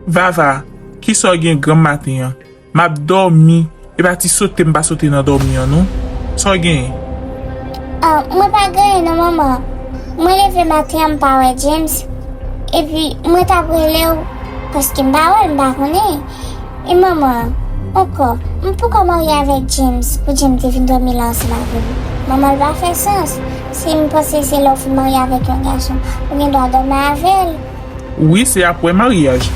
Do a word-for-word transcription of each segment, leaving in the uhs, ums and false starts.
Vava, kisa w gen granm maten an? M ap dòmi. E pa ti sote m pa sote nan dòmi an, non. Sa w genyen? Ah, mwen pa gen anyen non, manman. Mwen leve maten an, m pa wè James. Epi, mwen t ap rele w, paske m pa wè l, m pa konnen. E manman, ankò, m poko marye avèk James pou James te vin dòmi la ansanm avè m. Manman, l pa fè sans. Si m panse se lè w fin marye avèk yon gason, ou gen dwa dòmi avè l. Wi, se apre maryaj.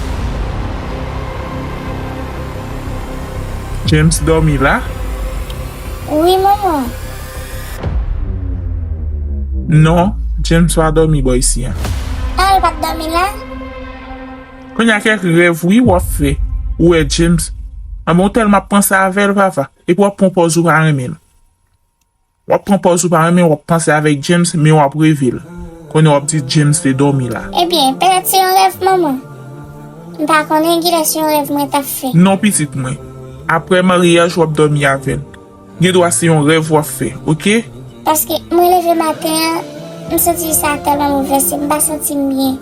James dòmi la? Wi, manman. Non, James pa dòmi bò isi a. Ah, l pa t dòmi la? Kounye a kèk rèv wi w ap fè. Ou wè James. Anben, ou tèlman ap panse avè l, papa. Epi w ap pran pòz ou pa renmen l. W ap pran pòz ou pa renmen, w ap panse avèk James, men w ap reve l. Kounye a w ap di James te dòmi la. Ebyen, petèt se yon rèv, manman. M pa konnen kilès yon rèv mwen t ap fè. Non, pitit mwen. Apre maryaj, w ap dòmi avè l. Gen dwa se yon rèv w ap fè, oke? Paske mwen leve maten an, m santi sa tèlman boulvèse, m pa santi m byen.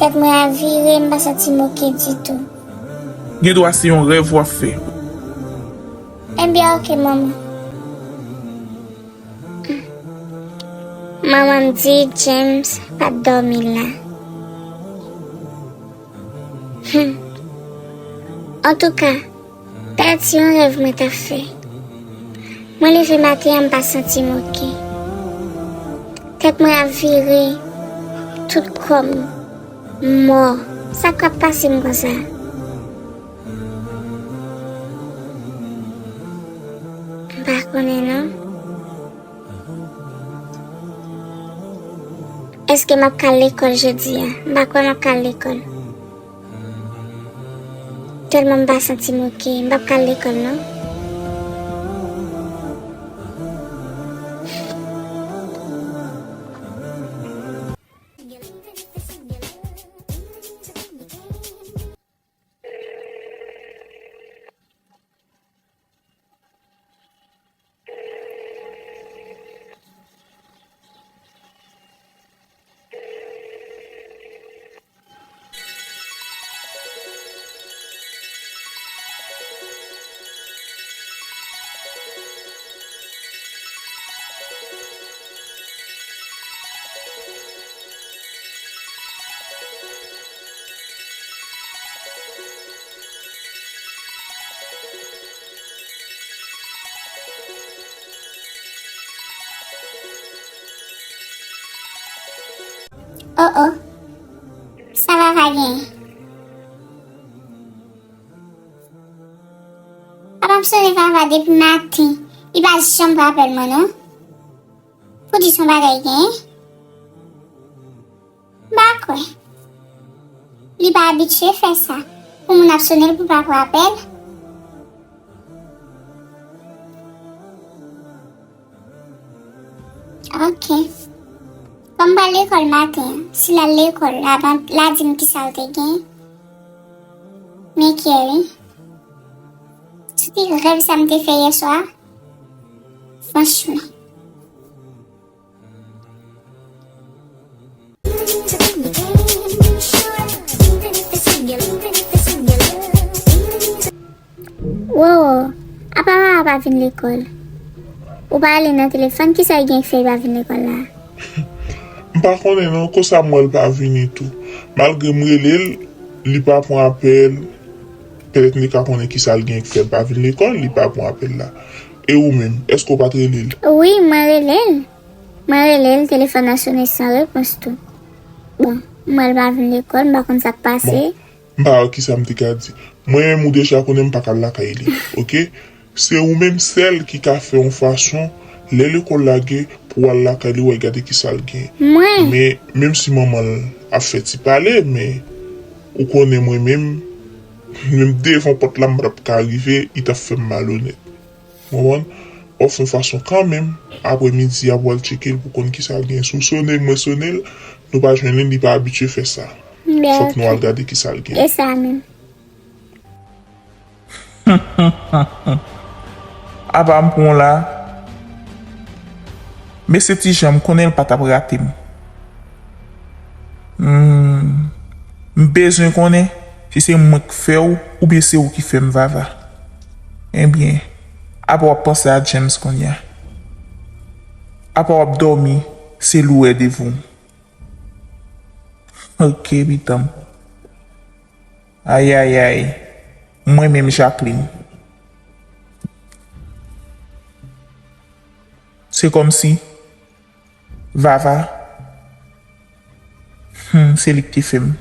Tèt mwen ap vire, m pa santi m oke ditou. Gen dwa se yon rèv w ap fè. Ebyen, oke, manman. Manman m di James pa t dòmi la. Hmm. Antouka, petèt se yon rèv mwen t ap fè. Mwen leve maten an, m pa santi m oke. Tèt mwen ap vire, tout kò m mò. Sa k ap pase m konsa? M pa konnen non. Èske m ap ka al lekòl jodi a? M pa kwè m ap ka al lekòl. Tèlman m pa santi m oke, m p ap ka al lekòl non. Oh, oh. Sa Vava genyen? Papa m sone Vava depi maten. Li pa janm pran apèl mwen, non. Poudi se yon bagay genyen? M pa kwè. Li pa abitye fè sa. Pou moun ap sone l pou pa pran apèl. Ok. Kòm m pral lekòl maten an, si l al lekòl, l a, l a di m kisa l te gen. Men kè wi. Soti rèv sa m te fè yè swa. Franchman. Wowo, apa Vava pa vin lekòl? Ou pa ale nan telefòn, kisa l gen k fè li pa vin lekòl la? M pa konnen non, konsa m wè l pa vini tou. Malgre m rele l, li pa pran apèl. Petèt m te ka konnen kisa l gen k fè l pa vin lekòl, li pa pran apèl la. E ou menm, èske w pa t rele l? Wi, mwen rele l. Mwen rele l, telefòn nan sone san repons tou. Bon, m wè l pa vin lekòl, m pa konn sa k pase. Bon, m pa wè kisa m te ka di. Mwen menm ou deja konnen m pa ka al lakay li, oke? Se ou menm sèl ki ka fè yon fason, lè lekòl lage, pou w al lakay li, w al gade kisa l gen. Mwen? Men, menm si manman l ap fè ti pale, men ou konnen mwen menm, menm devan pòt la, m pa t ap ka rive, li t ap fè m malonèt. Ou konprann? W ap fè yon fason kanmenm, apre midi a pou w al tcheke l pou konn kisa l gen. Si w sone l, mwen sone l, nou pa jwenn li, li pa abitye fè sa. Fòk nou al gade kisa l gen. E sa menm. Apa m pran w la? Mesye Tijan, m konnen l pa t ap rate m. Hmm, m bezwen konnen. Si se mwen k fè w, oubyen se ou ki fè m, Vava. Ebyen, apa w ap panse a James kounye a? Apa w ap dòmi, se lou w wè devan w? Ok, pitan m. Ayayay. Mwen menm, Jacqueline. Se kòmsi Vava, hmm, se li k te fè m.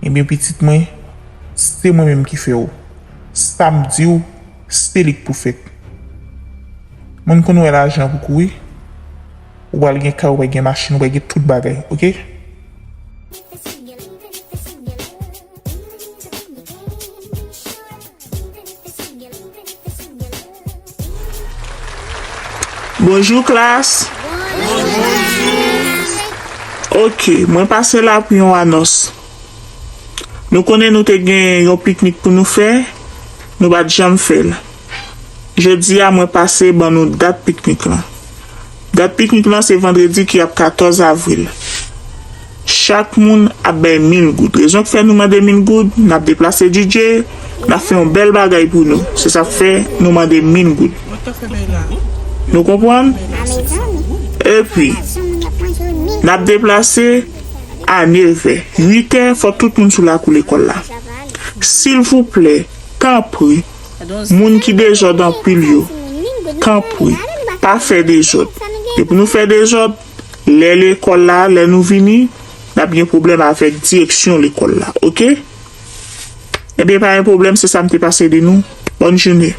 Ebyen, pitit mwen, se mwen menm ki fè w. Sa m di w, se li k pou fèt. Moun konn wè lajan pou kouri. Ou pral gen kay, ou pral gen machin, ou pral gen tout bagay, oke? Bonjou, klas. Ok, mwen pase la pou yon anons. Nou konnen nou te gen yon piknik pou nou fè, nou pa t janm fè l. Jodi a, mwen pase ban nou dat piknik lan. Dat piknik lan se vandredi ki ap katòz avril. Chak moun ap bay mil goud. Rezon k fè nou mande mil goud, n ap deplase D J, n ap fè yon bèl bagay pou nou. Se sa k fè nou mande mil goud. Nou konprann? Epi, n ap deplase a nevè. Uitè, fò tout moun sou lakou lekòl la. Silvouplè, tanpri, moun ki dezòd anpil yo, tanpri, pa fè dezòd. Depi nou fè dezòd, lè lekòl la, lè nou vini, n ap gen pwoblèm avèk direksyon lekòl la, oke? Ebyen, pa gen pwoblèm, se sa m te pase di nou. Bòn jounen.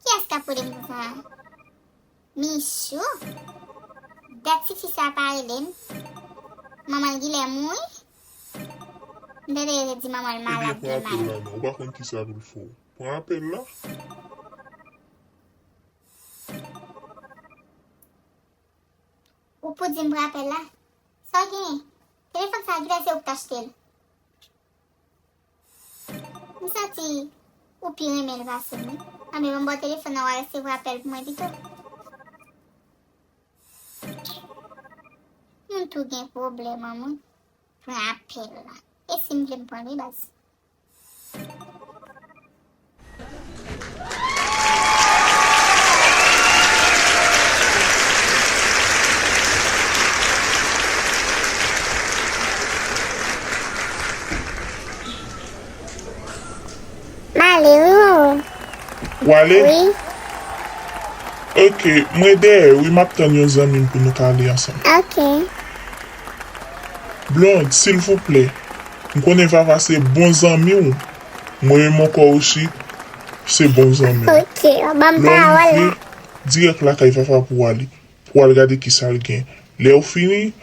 Kiyès k ap rele m konsa? Michou? Dat tifi sa pa rele m. Manman l genlè mouri? M tande yo te di manman l malad, li mal. Ou pa konn kisa pou l fè w. Pran apèl la. Ou pou di m pran apèl la? Sa w genyen? Telefòn sa a, kilè se ou k t achte l? M santi ou pi renmen l pase m, wi. Anben, ban m ba w telefòn nan, w a resevwa apèl pou mwen pito. Moun tou gen pwoblèm, an mwen. Pran apèl la. E si m vle m pran l, wi, baz. M ale, wi, maman. Ou ale? Wi. Ok, mwen dèyè, wi, m ap tann yon zanmi m pou nou ka ale ansanm. Ok. Blonde, silvouplè, m konnen Vava se bon zanmi w, mwen menm ankò osi, se bon zanmi w. Ok, ban m pawòl la. Lè w rive, dirèk lakay Vava pou w ale, pou w al gade kisa l gen. Lè w fini,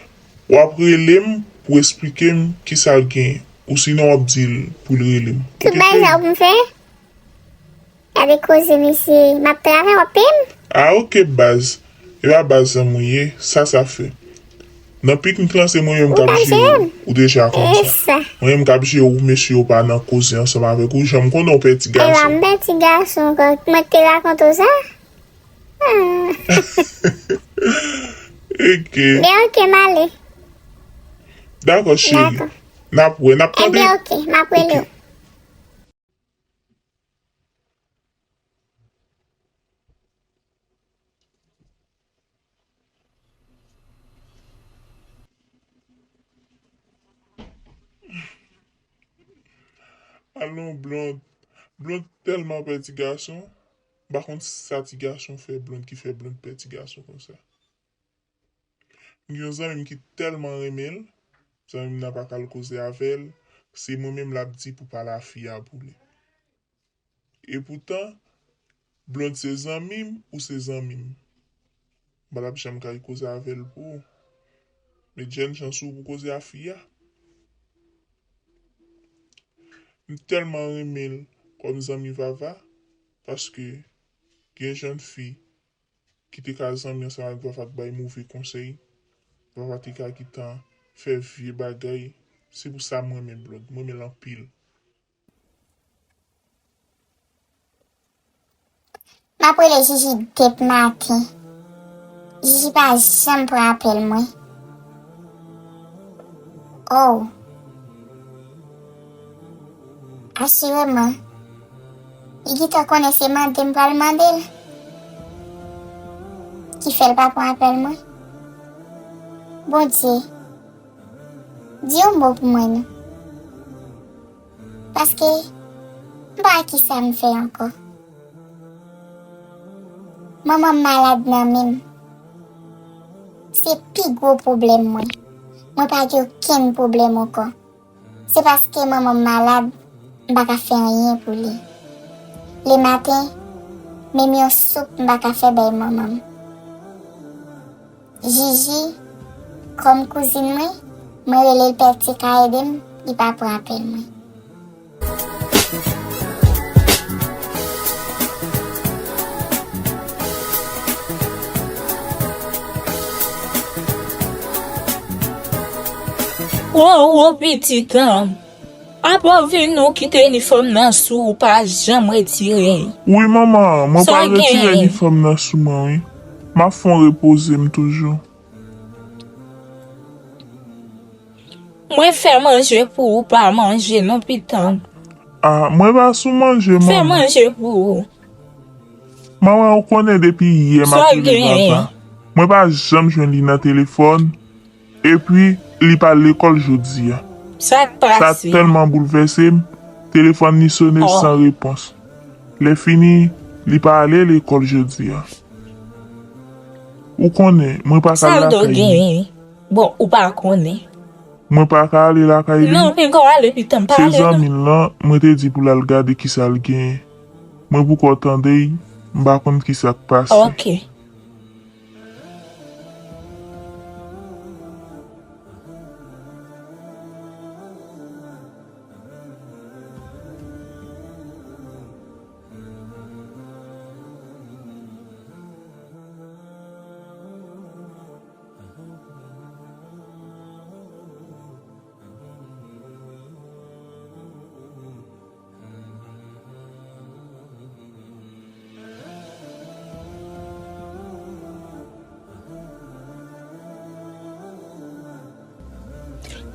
w ap rele m pou w esplike m kisa l gen, ou sinon w ap di l pou l rele m. Tout bagay sa ou pou m fè? Gade koze, mesye. M ap travay, w ap peye m? Ah, ok, baz. E pa baz zanmi w ye, sa sa fè. Nan piknik lan, se mwen menm k ap jere w. Ou deja konn sa. Mwen menm k ap jere w, mesye yo pa nan koze ansanm avèk ou. Jan m konnen w pè ti gason. Ewa, m pè ti gason ankò. Mwen te rakonte w sa? Ah. Ok. Men ok, m ale. Dakò, cheri. Dakò. N ap wè, n ap tande. Enben, ok, m ap rele w. Ok. Alon, Blond. Blond tèlman pè ti gason. M pa konn sa ti gason fè Blond ki fè Blond pè ti gason konsa. M gen yon zanmi m ki tèlman renmen l, zanmi m nan pa ka al koze avè l, se mwen menm l ap di pou pale a fi a pou li. Epoutan, Blond se zanmi m, ou se zanmi m. M pa t ap janm ka al koze avè l pou ou. Met jèn chans ou pou koze a fi a. M tèlman renmen l kòm zanmi Vava, paske gen jèn fi ki te ka zanmi ansanm ak Vava k bay move konsèy, Vava te ka gentan fè vye bagay. Se pou sa m renmen Blond, m renmen l anpil. M M ap rele Jiji depi maten. Jiji pa janm pran apèl mwen. Oh. Asireman, li gentan konnen se mande m pral mande l ki fè l pa pran apèl mwen. Bondye, di yon mo pou mwen non. Paske m pa wè kisa m fè ankò. Manman m malad nan men m. Se pi gwo pwoblèm mwen. Mwen pa gen okenn pwoblèm ankò. Se paske manman m malad, m pa ka fè anyen pou li. Lematen, menm yon soup m pa ka fè bay manman m. Jiji, kòm kouzin mwen, mwen rele l pè ti ka ede m, li pa pran apèl mwen. Wo, wo, pitit an. Apa w vin ou kite inifòm nan sou ou pa janm retire l? Wi, manman, mwen pral retire inifòm nan sou mwen, wi. M ap fè w repoze m toujou. Mwen fè manje pou ou, pa manje non, pitit an. A, mwen pa sou manje, manman. Fè manje pou ou. Manman, ou konnen depi yè m ap rele papa. Mwen pa janm jwenn li nan telefòn. Epi, li pa al lekòl jodi a. Sa k pase? Sa tèlman boulvèse m, telefòn li sone san repons. Lè fini, li pa ale lekòl jodi a. Ou konnen, mwen pa ka al lakay li. Bon, ou pa konnen. Mwen pa ka ale lakay li. Non, men kò ale pitan, pa ale non. Se zanmi l lan, mwen te di pou l al gade kisa l genyen. Mwen poko tande l, m pa konn kisa k pase. Ok.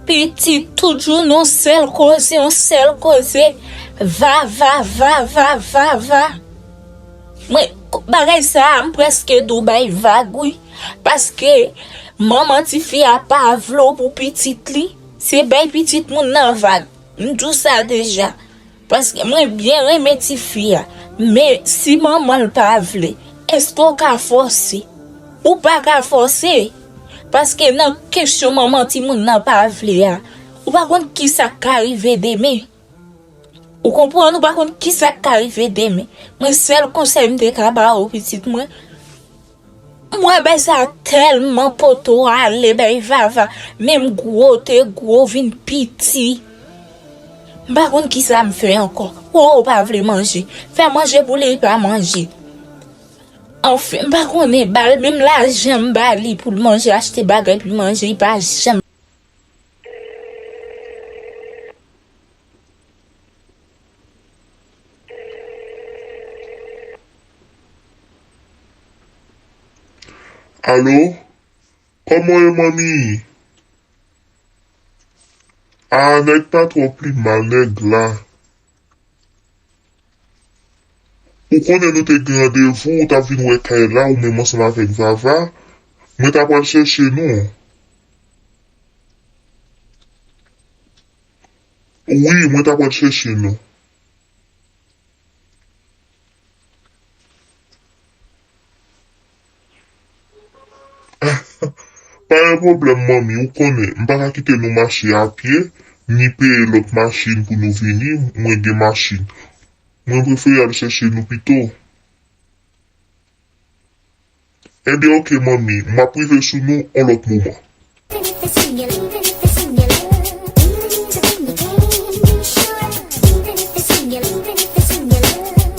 Pitit toujou nan yon sèl koze, yon sèl koze. Va, va, va, va, va, va. Mwen, bagay sa a, m prèske di w bay vag, wi. Paske manman tifi a pa vle w pou pitit li. Se bay pitit moun nan vag. M di w sa deja. Paske mwen byen renmen tifi a. Men si manman l pa vle, èske w ka fòse? Ou pa ka fòse. Paske nan kesyon manman timoun nan pa vle a, ou pa konn kisa k ka rive demen. Ou konprann, ou pa konn kisa k ka rive demen. Mwen, sèl konsèy m te ka ba ou, pitit mwen, m wè bagay sa tèlman poto ale bay Vava, menm gwo te gwo vin piti. M pa konn kisa m fè ankò. Wo, ou pa vle manje. Fè manje pou li, li pa manje. Anfen, m pa konnen, ba l menm lajan m ba li pou l manje, achte bagay pou l manje, li pa janm. Alo? Kòman w ye, manmi? A, nèg pa twò pi mal, nèg la. Ou konnen nou te gen randevou, ou t ap vin wè kay la, ou menm ansanm avèk Vava. Mwen ta pral chèche nou. Wi, mwen ta pral chèche nou. Pa gen pwoblèm, manmi, ou konnen, m pa ka kite nou mache a pye, ni peye lòt machin pou nou vini, mwen gen machin. Mwen prefere al chèche nou pito. Ebyen, oke, manmi, m ap rive sou nou yon lòt moman.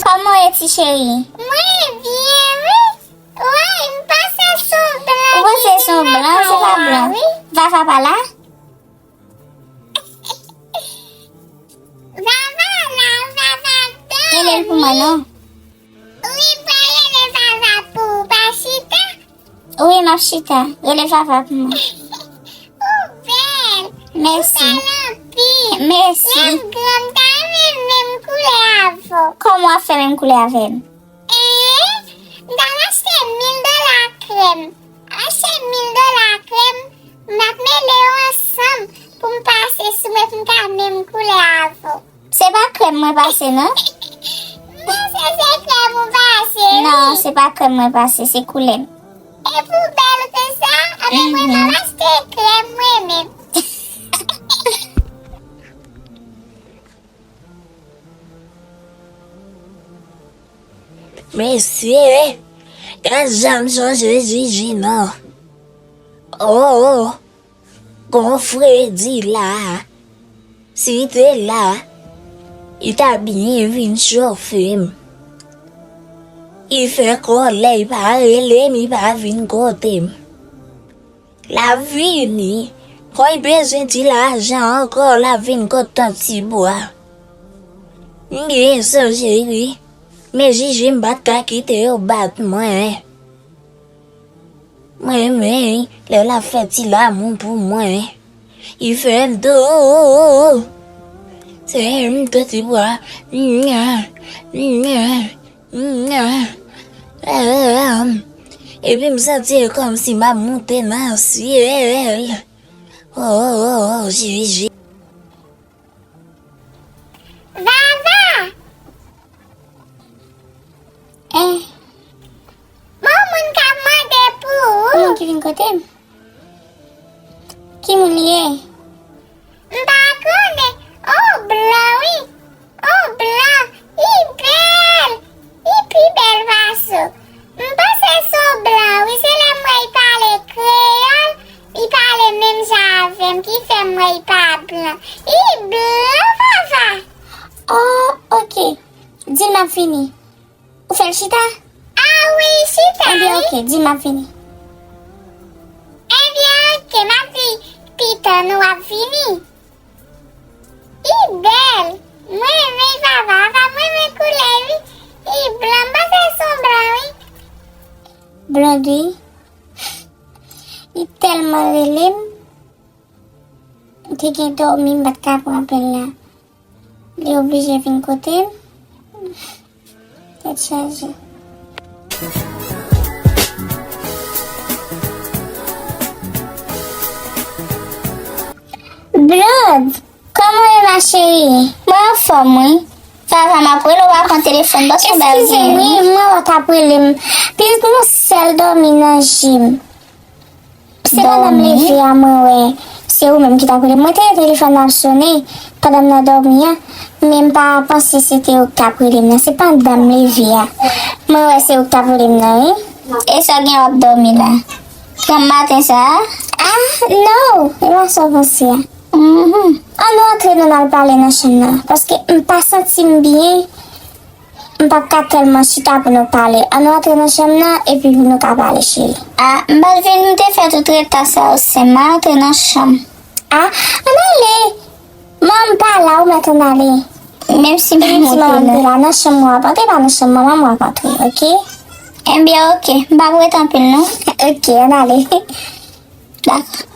Kòman w ye, ti cheri? Mwen byen, wi. Woy, m panse se yon blan. Ou panse se yon blan, se pa blan. Vava pa la? Vava la, Vava dòmi. Rele l pou mwen non. Wi, m pral Wi, m ap chita. Rele Vava pou mwen. Ou bèl. Mèsi. Ou bèl anpil. Mèsi. Lè m gran, m ta renmen menm koulè avè w. Kòman w ap fè menm koulè avè m? Ee, m t al achte mil dola krèm. Achte mil dola krèm, m ap mele yo ansanm pou m pase sou mwen pou m ka menm koulè avè w. Se pa krèm mwen pase, non? M panse se krèm ou pase, wi. Non, se pa krèm mwen pase, se koulè m. Epi w bèl ke sa, anben mwen, mhm, m ap achte krèm mwen menm. Mesye, gad jan m sonje Jiji non. Oh, oh, gon fredi la. Si te la, li ta byen vin chofe m. Li fè kòlè, li pa rele m, li pa vin kote m. L ap vini. Kòm li bezwen ti lajan ankò, l ap vin kot Tanti Bwa. M byen sonje wi. Men Jiji m pa t ka kite yo bat mwen. Mwen renmen lè l ap fè ti lamou pou mwen. Li fè m dou. Se m Tanti Bwa. Epi m santi kòmsi m ap moute nan syèl. Oh, oh, oh, oh, Jiji. Vava! Eh. Bon, moun k ap mande pou ou. Moun ki vin kote m? Ki moun li ye? M pa konnen. Oh, blan, wi. Oh, blan. Li bèl. Li pi bèl pase w. M panse se w blan, wi. Se lè m wè li pale kreyòl, li pale menm jan avè m, ki fè m wè li pa blan. Li blan, papa. Oh, oke. Di l m ap vini. Ou fè l chita? Ah wi, chita, wi. Ebyen, oke, di m ap vini. Ebyen, oke, m ap di Piton nou ap vini. Li bèl. Mwen renmen Vava, Vava, mwen renmen koulè, wi. Li blan, m panse se yon blan, wi. Blond, wi. Li tèlman rele m. M te gen dòmi, m pa t ka pran apèl la. Li oblije vin kote m. Tèt chaje. Blond, kòman w ye, ma chérie? Mwen anfòm, wi. Vava, m ap rele w, w pa pran telefòn, paske m ba w. Eskize m, wi, m wè w t ap rele m. Pitit mwen sèl dòmi nan je m. Se pandan m leve a, mwen wè se ou menm ki t ap rele m. Mwen te wè telefòn nan ap sonnen pandan m nan dòmi an, men m pa panse se te ou k t ap rele m nan. Se pandan m leve a, mwen wè se ou k t ap rele m nan, wi. E sa w gen w ap dòmi la? Granm maten sa a? Ah, no! E pa sa w panse a. Mhm. Ann nou antre, nou al pale nan chanm nan, paske m pa santi m byen. M p ap ka tèlman chita pou nou pale. Ann nou antre nan chanm nan, epi pou nou ka pale, cheri. Ah, m pa t vin, m te fè tout reta sa yo, sè m, m a antre nan chanm. Ah, ann ale! Manman m pa la, ou mèt ann ale. Menm si manman m te la, nan chanm w ap antre, pa nan chanm manman m w ap antre, oke? Ebyen, oke. M p ap rete anpil, non. Oke, ann ale. Dakò.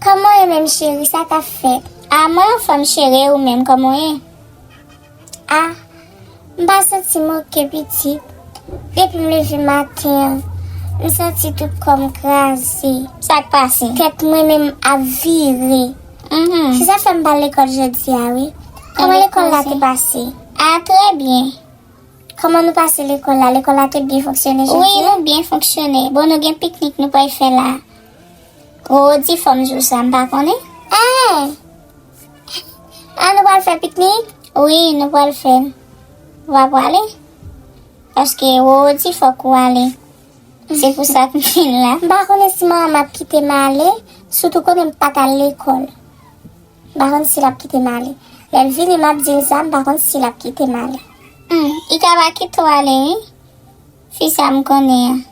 Kòman w ye menm, cheri? Sa k ap fèt? Ah, mwen anfòm, cheri, e ou menm, kòman w ye? Ah, m pa santi m oke, pitit. Depi m leve maten an, m santi tout kò m kraze. Sa k pase? Tèt mwen menm ap vire. Mhm. Se sa fè m pa al lekòl jodi a, wi. Kòman lekòl la te pase? Ah, trè byen. Kòman nou pase lekòl la? Lekòl la te byen fonksyone jodi a? Wi, nou byen fonksyone. Bon, nou gen piknik nou pral fè la. Roro di fò m jou sa, m pa konnen. Eh! Ah, nou pral fè piknik? Wi, nou pral fè l. Ou pa prale? Paske Roro di fòk ou ale. Se pou sa k m vin la. M pa konnen si manman m ap kite m ale, sitou konnen m pa t al lekòl. M pa konn si l ap kite m ale. Lè l vini, m ap di l sa, m pa konn si l ap kite m ale. Hmm, li ka pa kite w ale, wi. Fi sa m konnen an.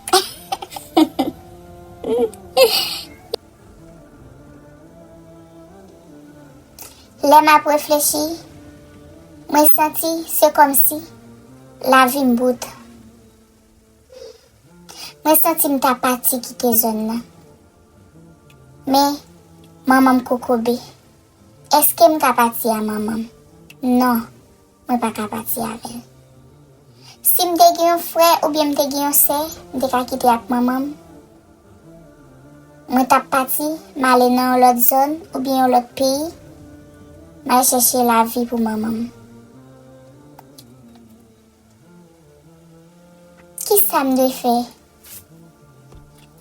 Lè m ap reflechi, mwen santi se kòmsi lavi m bout. Mwen santi m ta pati kite zòn nan. Men, manman m kokobe. Èske m ka pati a manman m? Non, mwen pa ka pati avè l. Si m te gen yon frè oubyen m te gen yon sè, m te ka kite ak manman m. Mwen t ap pati, m ale nan yon lòt zòn oubyen yon lòt peyi, m al chèche lavi pou manman m. Kisa m dwe fè?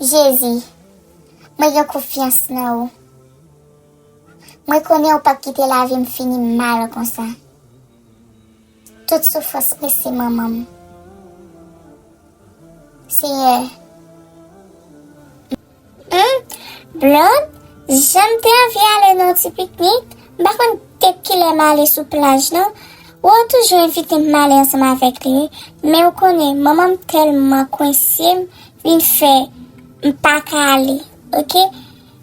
Jezi, mwen gen konfyans nan ou. Mwen konnen ou p ap kite lavi m fini mal konsa. Tout soufrans mwen se manman m. Senyè. Hum, Blonde, jan m te anvi ale nan yon ti piknik, m pa konn te kilè m ale sou plaj non. Ou toujou envite m ale ansanm avèk li, wi. Men ou konnen, manman m tèlman kwense m, vin fè m pa ka ale, oke?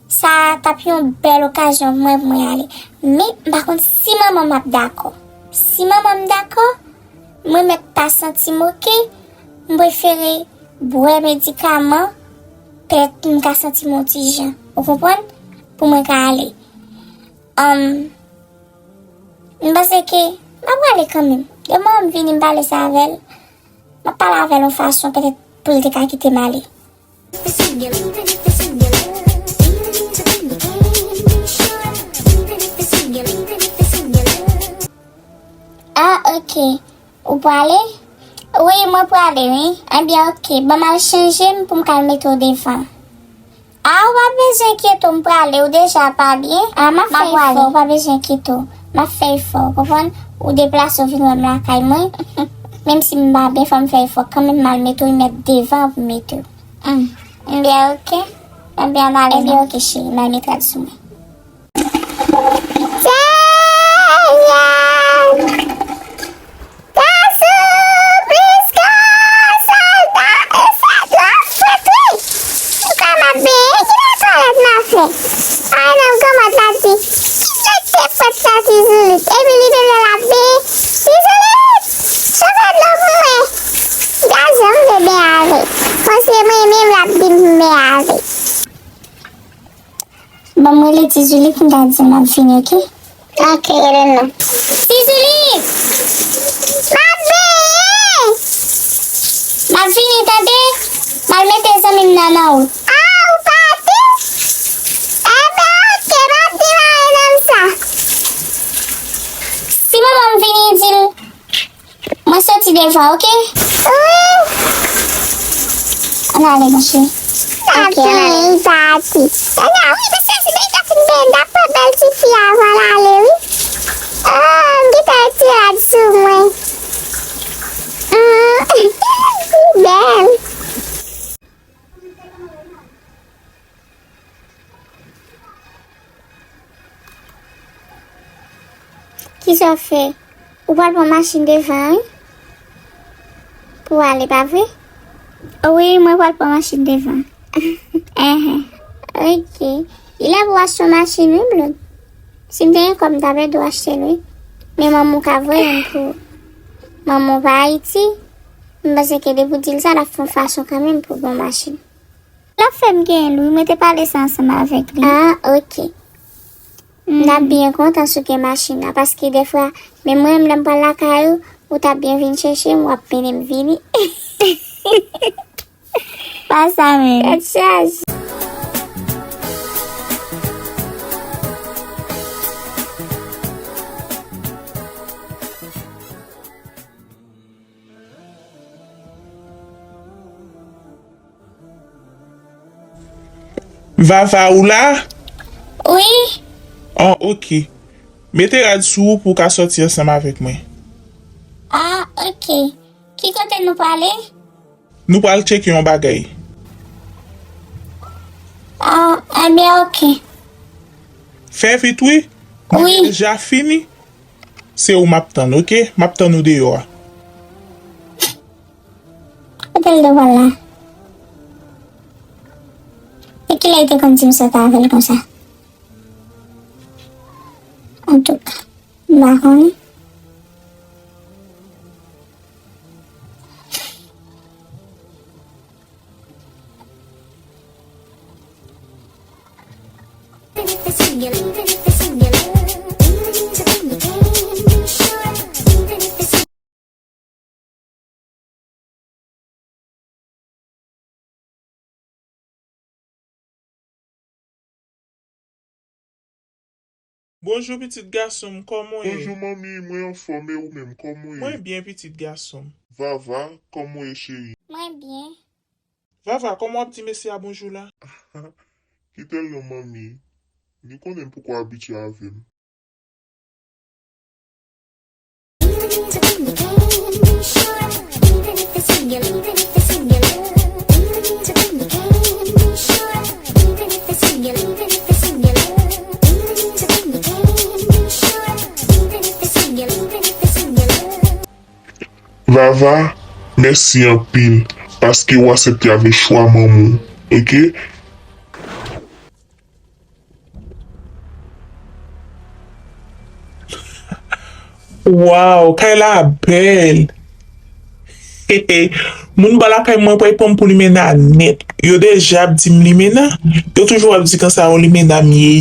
Sa t ap yon bèl okazyon mwen pou mwen ale. Men, m pa konn si manman m ap dakò. Si manman m dakò, mwen mèt pa santi m oke, m prefere bwè medikaman, pètèt m ka santi m yon ti jan. Ou konprann? Pou mwen ka ale. Ann, m panse ke m ap prale kanmenm. Depi manman m vini, m pale sa avè l. M ap pale avè l yon fason, pètèt pou l te ka kite m ale. Ah, oke. Ou prale? Wi, mwen prale, wi. Ebyen, oke. Ban m al chanje m pou m ka al mete w devan. Ah, ou pa bezwen enkyete w, m prale, ou deja pa byen. Ah, m ap fè efò, ou pa bezwen enkyete w. M ap fè efò, ou konprann? Ou deplase, ou vin wè m lakay mwen. Menm si m pa byen, fò m fè efò kanmenm, m al mete w, m mèt devan pou m mete w. Hmm. Ebyen, oke. Ebyen, m ale. Ebyen, oke, cheri, m al mete rad sou mwen. Senyè! Gaz ou plis gaz, sòlda, e fè twò frèt, wi. Ou kwè m ap benyen? Ki netwayaj m ap fè? Ay, non, kòman t ap di? Ki nèg te fèt sa, Ti Zoulit? Epi li menm nan l ap benyen. Ti Zoulit! Chofè dlo pou mwen. Gaz ou vle benyen avè l. Bon, se mwen menm l ap di m benyen avè l. Ban m rele Ti Zoulit, m ta di l m ap vini, oke? Oke, rele l non. Ti Zoulit! M ap vini! M ap vini, tande? M al mete zanmi m nan nan wout. Ah, ou pati? Enben, oke, m ap demare nan sa. Si manman m vini, di l, mwen soti devan, oke? Wi. Ann ale, monchè. Oke, ann ale. Tati. Tanya, wi, paske si Benita fin benyen, n ap pran bèl ti fi avan l ale, wi. Oh, m gentan retire rad sou mwen. Hmm. Bèl. Kisa w fè? Ou pral pran machin devan an, wi? Pou w ale, pa vre? Wi, mwen pral pran machin devan. Enhen. Oke. Li lè pou w achte yon machin, wi, Blonde. Si m te gen kòb, m ta plede w achte l, wi. Men manman w ka voye m pou ou. Manman w pa Ayiti. M panse ke depi w di l sa, l ap fè yon fason kanmenm pou w ban w machin. L ap fè m genyen l, wi. Mwen te pale sa ansanm avèk li. Ah, oke. M t ap byen kontan si w gen machin nan, paske dèfwa, menm mwen menm lè m pral lakay ou, ou t ap byen vin chèche m, w ap mennen m vini. Pa sa menm. Tèt chaje. Vava, ou la? Wi. Oh, oke. Mete rad sou ou pou w ka sòti ansanm avèk mwen. Ah, oke. Ki kote nou prale? Nou pral tcheke yon bagay. Ah, ebyen, oke. Fè vit, wi. Wi. Mwen deja fini. Se ou m ap tann, oke? M ap tann ou deyò a. Kote l te pral la? E kilè li te konn di m sot avè l konsa? Antouka, Papa, wi. Bonjou, pitit gason m, kòman w ye? Bonjou, manmi, mwen anfòm, e ou menm, kòman w ye? Mwen byen, pitit gason m. Vava, kòman w ye, cheri? Mwen byen. Vava, kòman w ap di mesye a bonjou la? Kite l non, manmi. Li konnen m poko abitye avè m. Vava, mèsi anpil paske w aksepte avèk chwa manman w, oke? Waw, kay la bèl. Moun ba lakay mwen pral pran m pou limena nèt. Yo deja ap di m limena. Yo toujou ap di konsa yon limena m ye.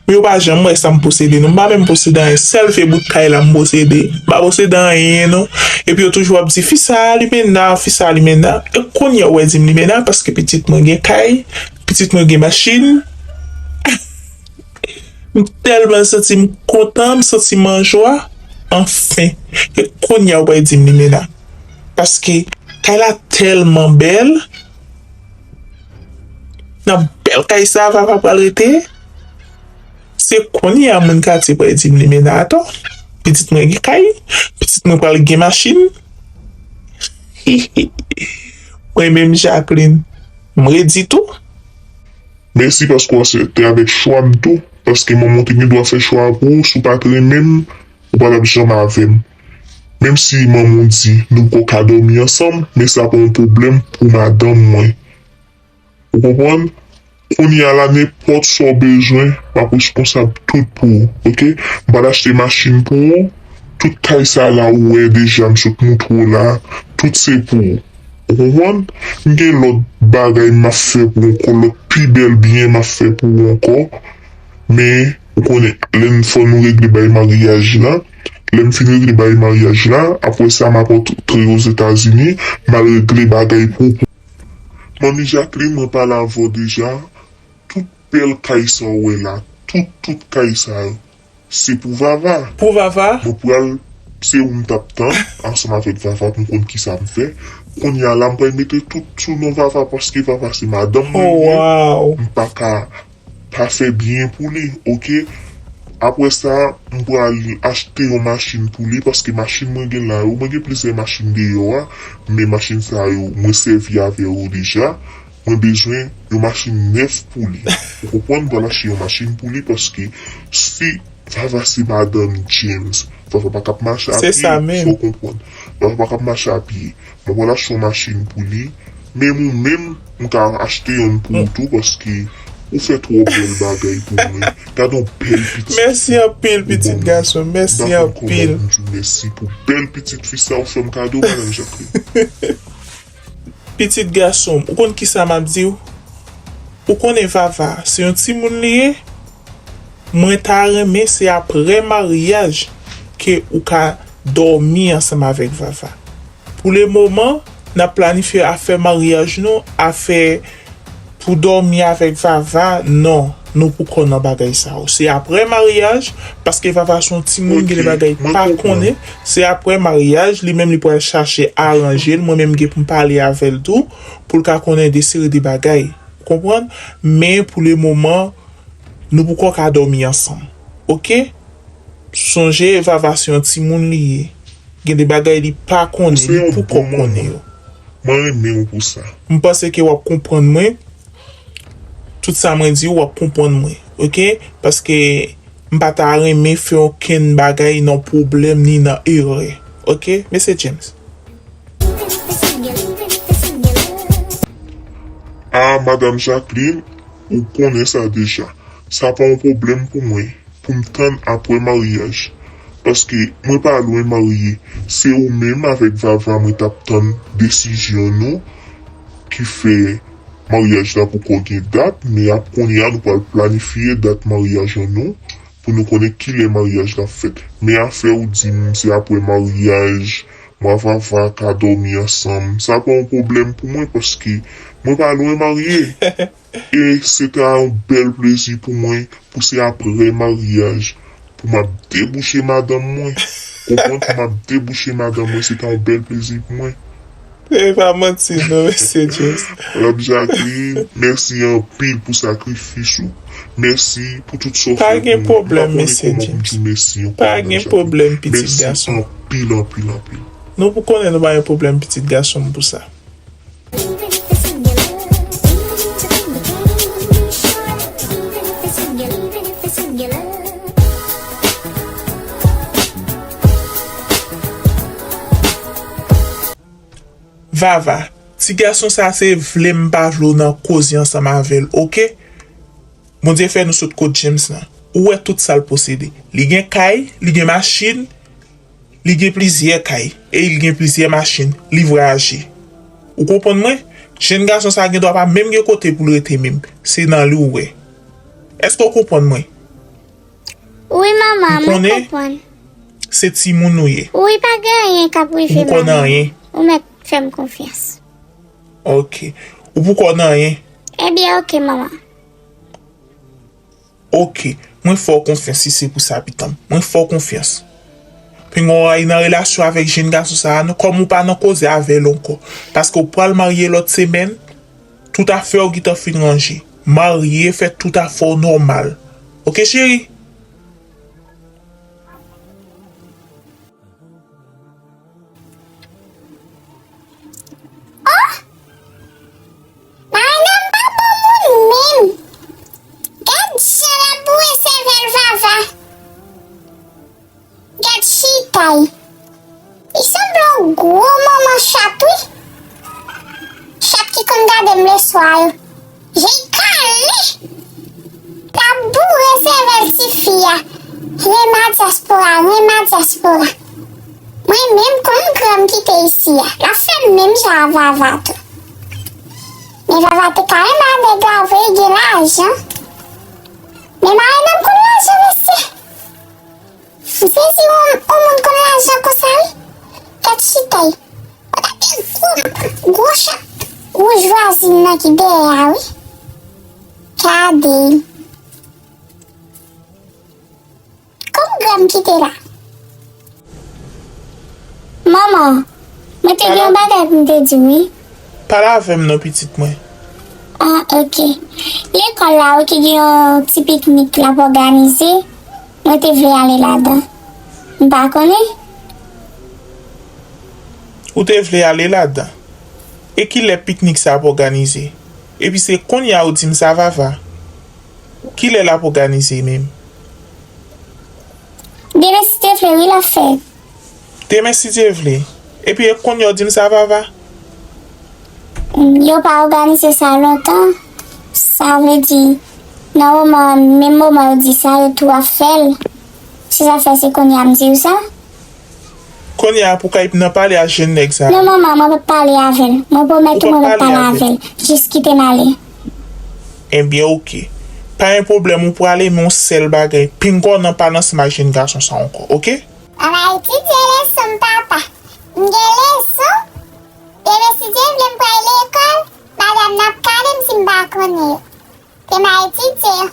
Men yo pa janm wè sa m posede non. M pa menm posede anyen. Sèl vye bout kay la m posede. M pa posede anyen non. Epi yo toujou ap di fi sa a limena, fi sa a limena. E kounye a w wè di m limena paske pitit mwen gen kay, pitit mwen gen machin. M tèlman santi m kontan, m santi m an jwa. Anfen. E kounye a w pral di m limena. Paske kay la tèlman bèl. Nan bèl kay sa a, Vava pral rete. Se kounye a moun katye pral di m limena atò. Pitit mwen gen kay. Pitit mwen pral gen machin. Mwen menm Jacqueline. M redi tou. Mèsi paske w aksepte avèk chwa m tou, paske manman w te gen dwa fè chwa a pou ou, si w pa t renmen m, ou pa t ap janm avè m. Menm si manman w di nou poko ka dòmi ansanm, men sa pa yon pwoblèm pou madanm mwen. Ou konprann? Kounye a la, nenpòt sa w bezwen, m ap responsab tout pou ou, oke? M pral achte machin pou ou, tout kay sa la ou wè deja, m sot moutre w la, tout se pou ou. Ou konprann? M gen lòt bagay m ap fè pou ou ankò, lòt pi bèl byen m ap fè pou ou ankò. Men, ou konnen, lè n fò nou regle bay maryaj la. Lè m fin regle bay maryaj la, apre sa, m ap rantre Ozetazini, m al regle bagay pou ou. Manmi Jacqueline, mwen pale avè w deja. Tout bèl kay sa w wè la, tout, tout kay sa yo, se pou Vava. Pou Vava? Mwen pral, se ou m t ap tann, ansanm avèk Vava, pou m konn kisa m fè. Kounye a la, m pral mete tout sou non Vava, paske Vava se madanm mwen li ye. M pa ka pa fè byen pou li, oke? Apre sa, m pral achte yon machin pou li, paske machin mwen gen la yo, mwen gen plizyè machin deyò a, men machin sa yo, mwen sèvi avè yo deja. Mwen bezwen yon machin nèf pou li. Ou konprann? M pral achte yon machin pou li paske si Vava se madanm James, Vava pa t ap mache a pye. Se sa menm. Sa w konprann? Vava pa t ap mache a pye. Mwen pral achte yon machin pou li. Menm ou menm, m ka achte yonn pou ou tou paske ou fè twò bèl bagay pou mwen. Gade yon bèl pitit fi. Mèsi anpil, pitit gason. Mèsi anpil. M pa konn kòman pou m di w mèsi pou bèl pitit fi sa ou fè m kado, madanm Jacqueline. Pitit gason m, ou konn kisa m ap di w? Ou konnen Vava, se yon timoun li ye? Mwen ta renmen se aprè maryaj ke ou ka dòmi ansanm avèk Vava. Pou le moman, n ap planifye afè maryaj nou, afè pou dòmi avèk Vava, non. Nou poko nan bagay sa yo. Se aprè maryaj, paske Vava se yon timoun, gen de bagay pa konnen. Se aprè maryaj, li menm li pral chache aranje l. Mwen menm gen pou m pale avè l tou, pou l ka konnen de seri de bagay. Ou konprann? Men pou le moman, nou poko ka dòmi ansanm. Oke? Sonje, Vava se yon timoun li ye. Gen de bagay li pa konnen, li poko konnen yo. Mwen renmen w pou sa. M panse ke w ap konprann mwen. Tout sa mwen di w, w ap konprann mwen. Oke? Paske m pa ta renmen fè okenn bagay nan pwoblèm ni nan erè. Oke? Mesye James. Ah, madanm Jacqueline, ou konnen sa deja. Sa pa yon pwoblèm pou mwen, pou m tann aprè maryaj. Paske mwen pa lwen marye. Se ou menm avèk Vava mwen t ap tann desizyon nou ki fè maryaj la poko gen dat, men ap kounye a nou pral planifye dat maryaj an nou pou nou konnen kilè maryaj la ap fèt. Men afè ou di m se apre maryaj, mwen ak Vava ka dòmi ansanm, sa pa yon pwoblèm pou mwen paske mwen pa lwen marye. E se ta yon bèl plezi pou mwen pou se apre maryaj pou m ap debouche madanm mwen. Konprann, pou m ap debouche madanm mwen, se ta yon bèl plezi pou mwen. E pa manti non, mesye James. Rab Jacqueline, mèsi anpil pou sakrifis ou. Mèsi pou tout sa w fè pou mwen. Pa gen pwoblèm, mesye James. Pa gen pwoblèm, pitit gason. Mèsi anpil, anpil, anpil. Nou pou konnen nou pa gen pwoblèm, pitit gason m, pou sa. Vava, ti gason sa se vle m pa vle w nan koze ansanm avè l, oke? Bondye fè nou sot kot James lan. Ou wè tout sa l posede. Li gen kay, li gen machin, li gen plizyè kay, e li gen plizyè machin. Li vwayaje. Ou konprann mwen? Jenn gason sa gen dwa pa menm gen kote pou l rete menm. Se nan li ou wè. Èske w konprann mwen? Wi, manman, mwen konprann. Se timoun ou ye. Wi, pa gen anyen k ap rive manman. Ou poko nan anyen. Ou mèt fè m konfyans. Oke. Ou poko nan anyen. Ebyen, oke, manman. Oke. Mwen fè w konfyans si se pou sa, pitit mwen. Mwen fè w konfyans. Pinga w al nan relasyon avèk jenn gason sa a, non, kòm ou pa nan koze avè l ankò. Paske w pral marye lòt semèn, tout afè w gentan fin ranje. Marye, fè tout afè w nòmal. Oke, cheri? Oh! Marena m pa bon moun menm. Gad jan l ap boure sèvèl Vava. Gad chita l. Li sanble yon gwo manman chat, wi. Chat ki konn gade m leswa yo. Je l kale! L ap boure sèvèl tifi a. Rema dyaspora, Rema dyaspora. Mwen menm, kòm granm kite isi a, l ap fè m menm jan a Vava tou. Men Vava te ka renmen nèg la vre, gen lajan. Men Marena m konn lajan, mesye. M sezi, yon, yon moun konn lajan konsa, wi. Gad chita l. Gade gwo, gwo chat wouj vwazin nan ki dèyè a, wi. Gade l. Kòm granm kite la. Manman, mwen te gen yon bagay pou m te di w, wi. Pale avè m non, pitit mwen. Ah, oke. Lekòl la, wi, ki gen yon ti piknik l ap òganize. Mwen te vle ale ladan. M pa konnen. Ou te vle ale ladan? E kilè piknik sa ap òganize? Epi se kounye a ou di m sa, Vava? Kilè l ap òganize menm? Demen si Dye vle, wi, l ap fèt. Demen si Dye vle. Epi e kounye a w di m sa, Vava? Yo pa òganize sa lontan. Sa vle di, nan moman, menm moman yo di sa, yo tou ap fè l. Se sa fè se kounye a m di w sa. Kounye a pou kay nan pale a jèn nèg sa. Non, manman, mwen p ap pale avè l. Mwen pwomèt ou mwen p ap pale avè l. Jis kite m ale. Ebyen, oke. Pa gen pwoblèm, ou prale, men yon sèl bagay. Pinga w nan pale ansanm ak jèn gason sa ankò, oke? Mwen al etidye leson m, papa. M gen leson. Demen, si Dye vle, m pral lekòl. Madanm nan ap kale m si m pa konnen yo. Te m al etidye.